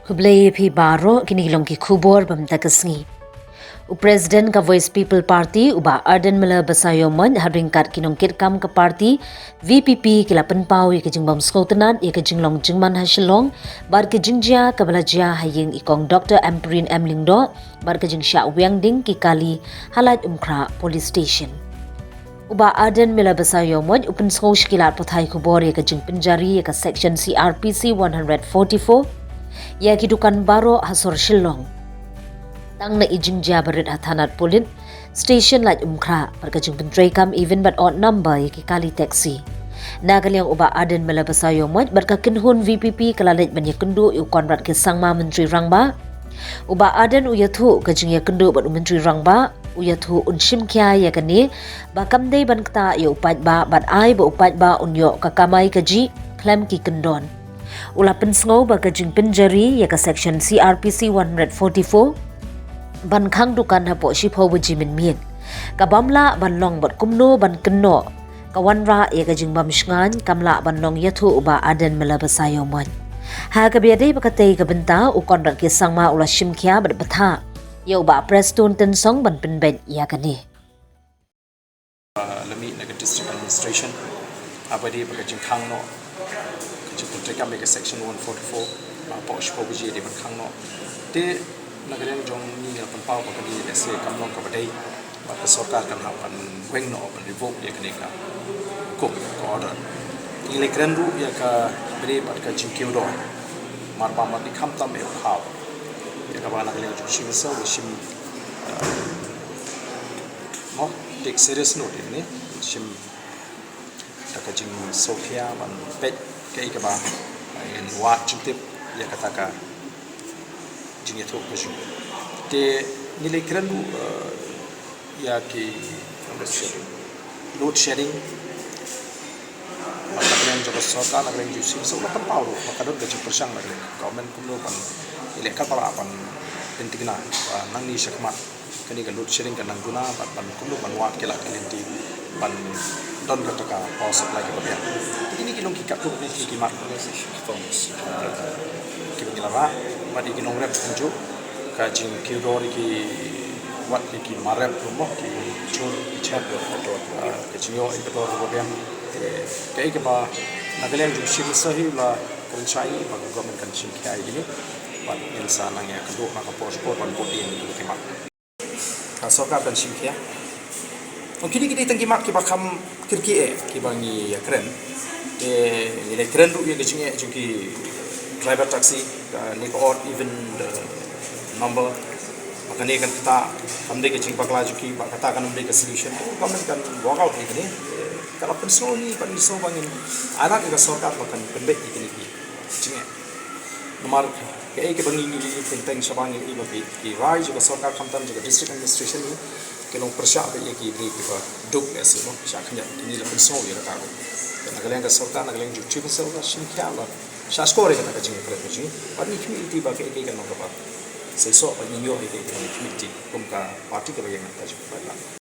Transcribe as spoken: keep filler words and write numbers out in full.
Khublei phi baroh, kine ki long ki khubor ba mynta ka sngi. U President ka Voice People Party, u Bah Ardent Miller Basaiawmoit, ha ryngkat ki nongkitkam ka party V P P ki la pynpaw ïa ka jingbym sngewtynnad ïa ka jinglong jingman ha Shillong bad ka jingjia kaba la jia ha ïing i Kong Doctor Ampareen M Lyngdoh bad ka jingshah wiang ding ki kali ha Laitumkhrah Police Station. U Bah Ardent Miller Basaiawmoit u pynsngew sha ki lad pathai khubor ïa ka jingpynjari ïa ka Section C R P C one forty-four ïa ki dukan baroh ha sor Shillong. Tang na i jingjia barit ha thanat pulit station Laitumkhrah bad ka jingpyntreikam even bad odd number ïa ki kali taxi. Na ka liang u Bah Ardent Miller Basaiawmoit bad ka kynhun V P P ka la leit ban ïakynduh ïa u Conrad K Sangma, Myntri Rangbah. U Bah Ardent u ïathuh ka jingïakynduh bad u Myntri Rangbah, u ïathuh un shim khia ïa kane ba kam dei ban ktah ïa u paidbah bad ai ba u paidbah un ïoh ka kamai kajih khlem ki kyndon. U la pynsngew ba ka jingpynjari ïa ka Section C R P C one forty-four ban khang dukan hapoh shiphew baje mynmiet ka bym lah ban long bad kumno ban kynnoh ka wanrah ïa ka jingbym shngaiñ kam lah ban long, ïathuh u Bah Ardent Miller Basaiawmoit. Ha kaba ïadei bad katei ka bynta, u Conrad K Sangma u la shim khia bad bthah ïa u Bah Prestone Tynsong ban pynbeit ïa kane. Uh, la mih na ka District Administration, haba dei ba ka jingkhang noh ka jingpyntreikam ïa ka Section one forty-four, uh, hapoh shiphew baje dei ban khang noh. Te na ka liang jong ngi ngi la pynpaw ba kane lehse kam long kaba dei, bad ka sorkar kan hap ban weng noh ban revoke ïa kane ka hukum, ka order. Ngi la kren ruh ïa kaba dei bad ka jingkiew dor, namar ba mar ngi khamtam ïa u thaw ïa kaba na ka liang jong u Chief Minister u shim, uh, mo, take serious note ïa kane, shim da ka jingsngewkhia ban peit kaei kaba, uh, yn wad jingtip ïa kata ka jingïathuhkhana. Te ngi la kren ruh, uh, ïa ki load shedding. Bad na ka liang jong ka sorkar, na ka liang jong u Chief Minister u la pynpaw ruh ba ka don ka jingpyrshang na ka liang ka government kumno ban ïaleh katba lah ban pynthikna ba nangne shakhmat kane ka load shedding kan nang duna bad ban kumno ban wad ki lad ki lynti ban don kata ka power supply kaba biang. Kine ki long ki katto katne ki mat kiba ngi la rah bad ki nongrep kumjuh, ka jingkiew dor ïa ki, wat ïa ki mar rep ruh mo, ki jhur ki jhep, ah, ka jingïoh ïa ka dor kaba biang. Te kaei kaba na ka liang jong u Chief Minister hi u la kren shai ba ka government kan shim khia ïa kine bad ngin sa nang ïakynduh ha ka por sha ka por ban bud ïa kine ki mat. Ka sorkar kan shim khia. Ong kine ki dei tang ki mat kiba kham kyrkieh kiba ngi ïakren. Te ngi la kren ruh ïa ka jingeh jong ki driver taxi, ka ne ka odd even number. Ba kane kan ktah, kam dei ka jingbakla jong ki, ba kata kan ym dei ka solution. Ka government kan work out ïa kane. Ka la pynsngew ngi, ba ngi sngew ba ngin ai lad ïa ka sorkar ba kan pynbeit ïa kine ki jingeh. Namar kaei kaba ngi ngi ïohi teng teng shabar ngi ïohi ba ki, ki rai jong ka sorkar khamtam jong ka district administration ngi ki long pyrshah beit ïa ki briew kiba duk ne simo sha khyndiat, kine la pynsngew ïa kata ruh. Te na ka liang ka sorkar, na ka liang jong u Chief Minister la shim khia, la shah shkor ïa kata ka jingïakren ka jong ngi. Bad ngi khmih lynti ba kaei kaei kan long kaba seisoh bad ngin ïoh ïa kaei kaei ngi khmih lynti kum ka party kaba ïeng na ka jingpynbeit lad.